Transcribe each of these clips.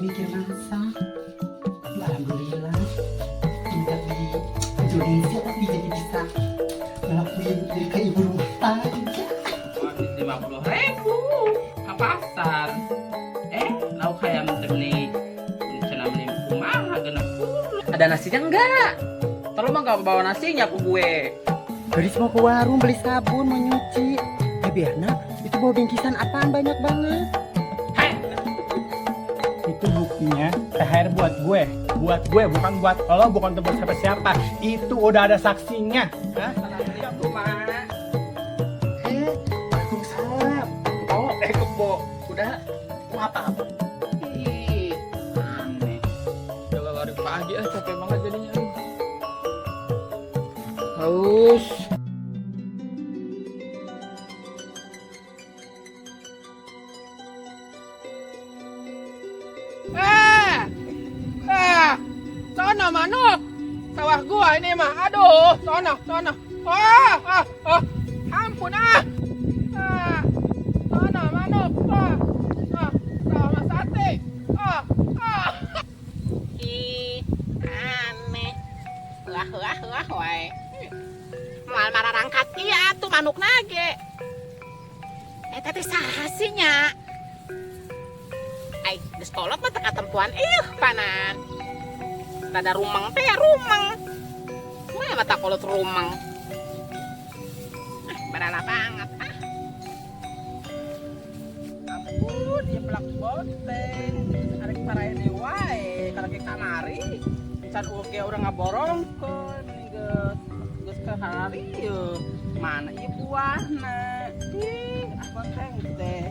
Mikir masak. Alhamdulillah tinggal di Indonesia tapi jadi bisa ngelakuin jadi kayak ibu rumah tangga. 50.000 ke pasar. Lauk hayam teh beli cenah beli kumaha 60. Ada nasinya enggak? Tolong mah gak bawa nasinya ke gue. Gadis mau ke warung beli sabun, mau nyuci. Berna, itu bawa bingkisan apaan banyak banget? Hei, Itu buktinya THR buat gue. Buat gue, bukan buat lo, bukan untuk siapa-siapa. Itu udah ada saksinya. Hah? Waalaikumsalam. Oh, kebo. Udah, Mau apa-apa? Ih, aneh. Jalan lari pagi ah, capek banget jadinya. Haus. Sono manuk. Sawah gua ini mah. Aduh, sono, sono. Ah, ah, ah. Ampun ah. Ah. Sono manuk. Ah. Ah, sawah Mas Sate. Ah, ah. Ih, aneh. Wah, wah, wah, wae. Moal mararangkat ieu atuh manuk nage. Eta teh saha sih nya? Ai, geus kolot mah teu katempuan ieu panan. Rada rumeng teh ya rumeng. Mah mata kolot rumeng. Ah, barala banget ah. Ampun, dia pelak bonteng. Arek parae deui wae, karek kamari. Can oge urang ngaborongkeun mending geus geus ke hari ieu. Mana ieu buahna? Ih, ah bonteng teh.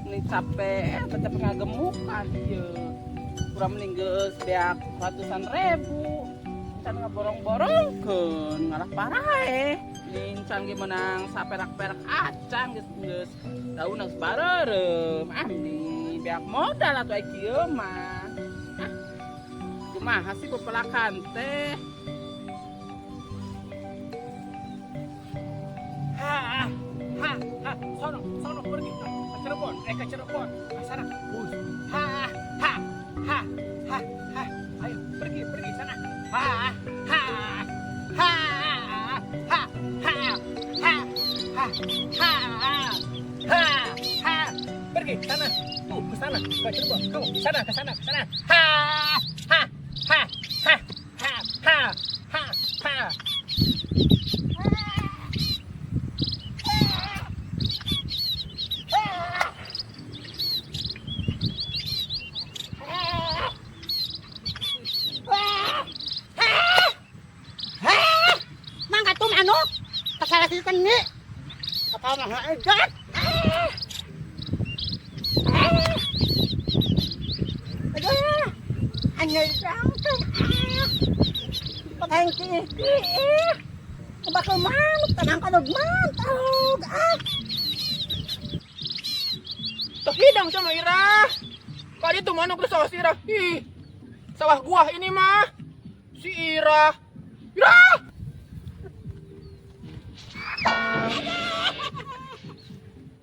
Mending capek, capek ngagemukan ieu. Urang mending geus beak ratusan ribu. Can ngaborong-borongkeun, ngalah parae. Can ge menang saperak-perak acan geus geus daun geus bareureum. Ah mending beak modal atuh ai kieu mah. Ah, kumaha sih pepelakan teh? Ha, ha, ha, sono, sono pergi ke Cirebon, ke Cirebon, ke sana. Bus. Ha, ha, ha, ha, ha. Ayo pergi, pergi sana. Ha, ha, ha, ha, ha, ha, ha, ha, ha, ha. Pergi sana. Tuh, ke sana, ke Cirebon. Kamu sana, ke sana, ke sana. Ha, ha, ha, ha, ha, ha, ha, ha. Mangga tuh manuk. Pasal si teni. Apa mah egat? Aduh. Anyai rangkang. Patang ki. Bakal manuk tanang kanog mantog. Ah. Tok hidang sama Ira. Kali itu manuk ke sawah si Ira. Ih, sawah gua ini mah. Si Ira. Ira!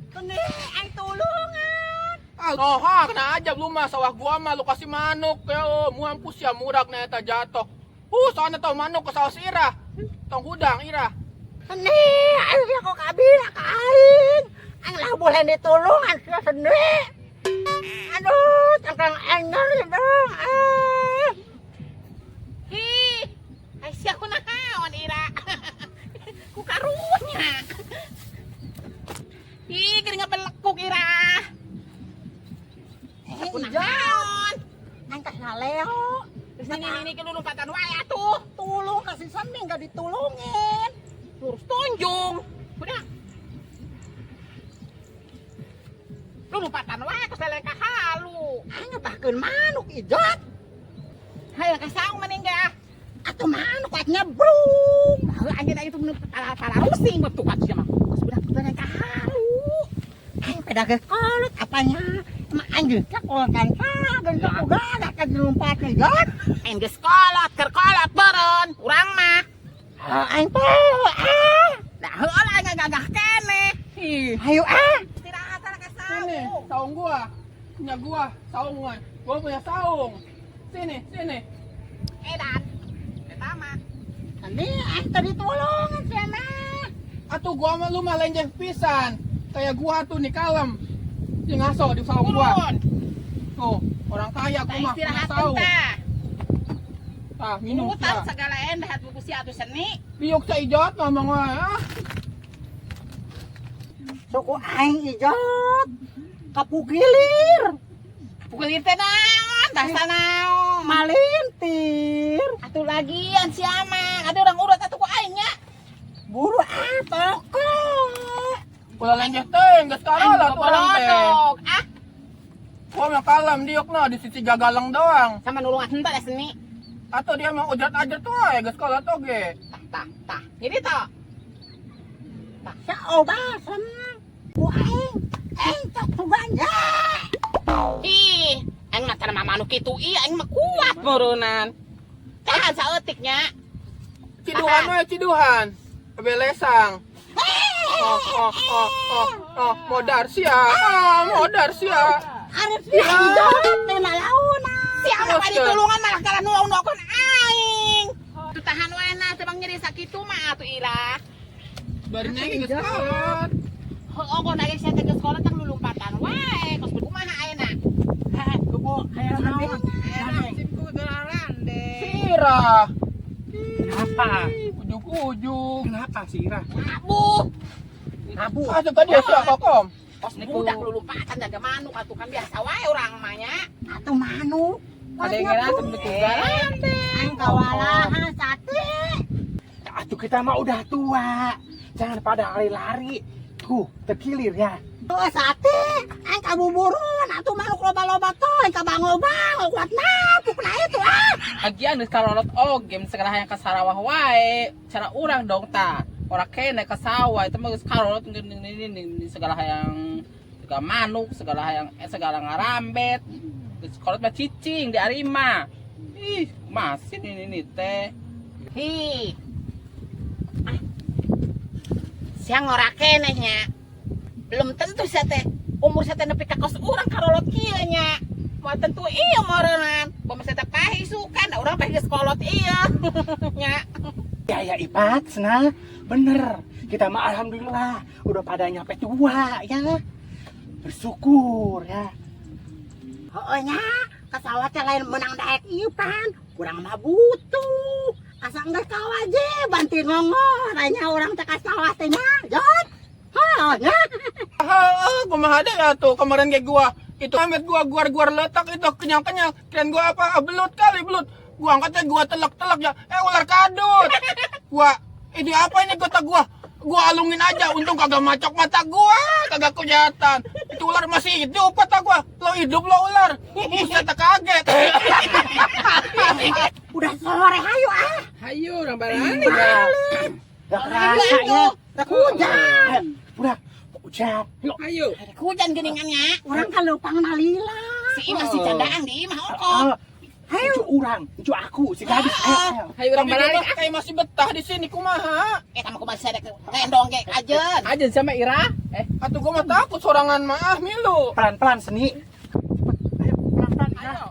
Kene ang tulungan. Ah, oh, ha, kena aja lu mah sawah gua mah lu kasih manuk ya, oh, mampus ya murak na eta jatuh. Sana tau manuk ke sawah si Ira. Tong hudang Ira. Kene ayo aku kabila ka aing. Ang lah boleh ditulungan sia seni. Aduh, cangkang engel dong. Ah. Hi, ai sia kunaon Ira? Ku karunya. Ih, geuning ngabelekuk Ira. Kunaon? Aing teh naleo. Terus ini ini ke lompatan wae atuh. Tulung kasih seni enggak ditulungin. Lurus tunjung. Udah. Lu lompatan wae terus leleh ka halu. Aing ngebahkeun manuk ijat. Hayo ka saung mending ge ah. Atuh manuk wae nyebrung. Heuh anjeun itu mun tara rusing betul atuh sia mah. Geus budak leleh ka halu. Aing peda geus kolot apanya. Emang anjeun teh kolotan kageun teh uga ka dilompat ijat. Aing geus kolot, keur kolot beureun urang mah. Ah, aing teh ah. Dah heuh lah aing gagah keneh. Ih, Ayo ah. Istirahat sana ka saung. sini saung gua. Punya gua, saungan. Gua punya saung. Sini, sini. Edan. Eta mah. Seni aing tadi tulungan sia mah. Atuh gua mah lu mah lenjeh pisan. Kayak gua tuh nih kalem. Sing ngaso di saung gua. Turun. Tuh, orang kaya Tah gua mah punya istirahat saung. tah. Tah, minum Urutan sia. segala endah buku sia atuh seni. Biuk sa ijot ngomong wae ah. Suku aing ijot. Kapugilir. Pukul teh naon? Tah naon? Malintir. Atuh lagian sia mah. Ada orang urut atuh ku aing nya. Buru ah toko. Ulah lenjeh teh, geus kalah tuh orang teh. Goblok. Ah, Gua mah kalem diuk nah di sisi gagalang doang. sama nulungan henteu da seni. Atau dia mau ujat-ajar tuh ae geus kalah toge. Tah tah tah. Jadi toh. Saobasan. Ku aing aing tak tuganja. Ih, aing mah tara manuk kitu ieu aing mah kuat meureunnan. Tahan saeutik nya. Ciduhan we ciduhan. Belesang. Oh, oh, oh, oh, oh, modar sia. Ah, modar sia. Arif sia ijot teh nalauna. Sia mah Terus, bari teh. tulungan malah kalah nu-nuokon aing. Tuh tahan wae nah teh bang nyeri sakitu mah atuh ilah. Barinya geus kalah. Heuh ongkoh na ge sia teh geus sekolah tang lulumpatan wae. Kos kumaha ayeuna? Heh, kebo hayang naon? Sirah. Kenapa? Ujug-ujug. Kenapa si Ira? Abuh. Rabu. Ah, suka dia sia kokom. Kos budak lulumpatan jaga manuk atuh kan biasa wae urang mah nya. Atuh manuk. Ada yang ngira temen kugaran. Aing kawalahan sate. Atuh kita mah udah tua. Jangan pada lari-lari. Tuh, terkilir ya. Oh sate, aing kabuburuan atuh manuk loba-loba tuh, aing kabango-bango kuat napuk nah itu ah. Lagian geus karolot oge segala hayang ka sarawah wae. Cara urang dong ta. Ora kene ka sawah itu mah geus karolot ini segala hayang segala manuk, segala hayang segala ngarambet. Geus kolot mah cicing di arima. Ih, masih ini teh. Hi. Ah. Siang ora keneh nya. Belum tentu sia teh umur sia teh nepi ka kos urang karolot kieu nya. Moal tentu ieu meureunnan. Bom sia teh paeh isukan da urang paeh geus kolot ieu. Nya. Ya ya Ipat, nah bener. Kita mah alhamdulillah udah pada nyampe tua ya. Bersyukur ya. Heueuh nya, ka sawah teh lain menang daek ieu pan, kurang mah butuh. Asa enggeus kawaje banti ngongor nya urang teh ka sawah teh nya. Jot. Heuh nya. Heeh, kumaha deh atuh kemarin kayak gua. Itu amit gua guar-guar letak itu kenyang-kenyang. Kirain gua apa? Ah, belut kali belut. Gua angkatnya gua telak-telak ya. Ular kadut. Gua ini apa ini kata gua? Gua alungin aja untung kagak macok mata gua, kagak kelihatan. Itu ular masih hidup kata gua. Lo hidup lo ular. Buset kaget. Udah sore hayu ah. Hayu urang barani. Balik. Gak kerasa ya. Rek hujan. Udah, hujan. Yuk. Hayu. Rek hujan geuningan nya. Urang ka leupang nalila. Si imah si candaan di imah ongkoh. Ah, Hayu urang, cu aku, si gadis. Ayo, ayo. Hayu urang Tapi gua barani. mah kayak masih betah di sini kumaha. Eta mah kumaha sia rek ngendong ge ajeun. Aja sama Ira. Atuh gua mah takut sorangan mah ah milu. Pelan-pelan seni. Cepet, ayo pelan-pelan. Ayo.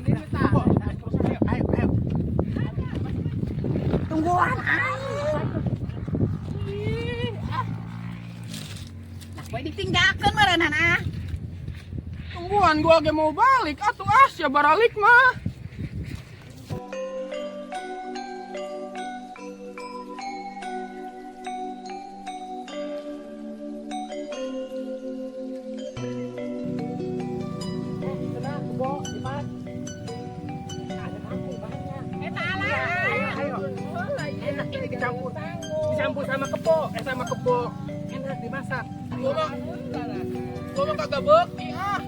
Ayo, ayo, ayo, ayo. Tungguan aing. Nah, poe ditinggalkeun meureunnan ah. Tungguan gua ge mau balik atuh ah sia baralik mah. Tenang, kebo, Ipat. Ada kangkung banyak. Eta alah. Ayo, ayo. Enak ini dicampur. Dicampur sama kebo, sama kebo. Enak dimasak. Gua mah gua mah kagak beuki ah.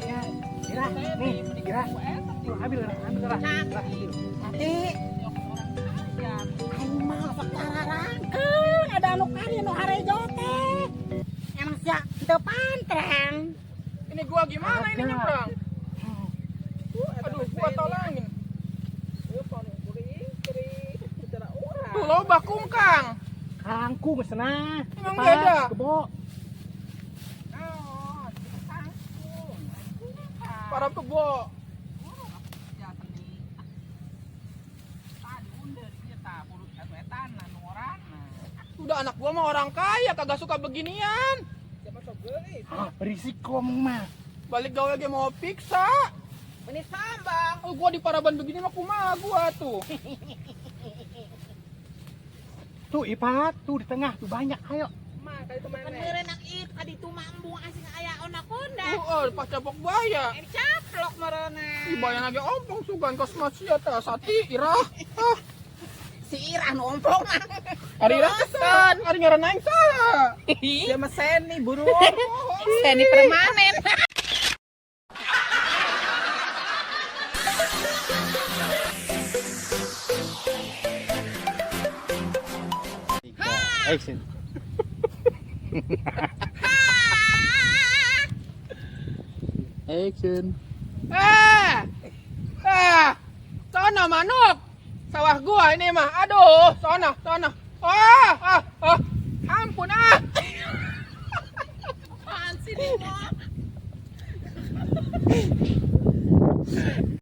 Ya, Ira, nih, Ira. Tuh, ambil, Ira, ambil, Ira. Ira, ambil. Sate. Aing mah sok tararangkeun ada anu kari nu harejo teh. Emang sia teu pantrang. Ini gua gimana ini nyebrang? Aduh, gua tolongin. Tuh loba kungkang. Kangkung senah. Emang Ipat, beda? Kebo. Parab kebo. Ya seni. Tadi undur ieu tah bulu etana nu orangna. Udah anak gua mah orang kaya kagak suka beginian. Siapa sok geulis? Ah, berisik ngomong mah. Balik gawe lagi mau piksa. Ini sambang. Oh, gua di paraban begini mah kumaha gua tuh. Tuh Ipat, tuh di tengah tuh banyak, ayo. Mah kali itu mana? Meureun ieu ka ditu mah embung asing aya ona-konda. Oh, pas capok buaya. Ini caplok meureunna. Ih, bayang lagi ompong sugan kos sia tah sati irah. Ah, Si Irah nu ompong mah. ari irah kesan, ari ngaran aing saha. Dia mah seni burung. Seni permanen. Action. Action. Eh. Eh. Sono manuk. Sawah gua ini mah. Aduh, sono, sono. Ah, ah, ah. Ampun ah. Apaan sih ini mah?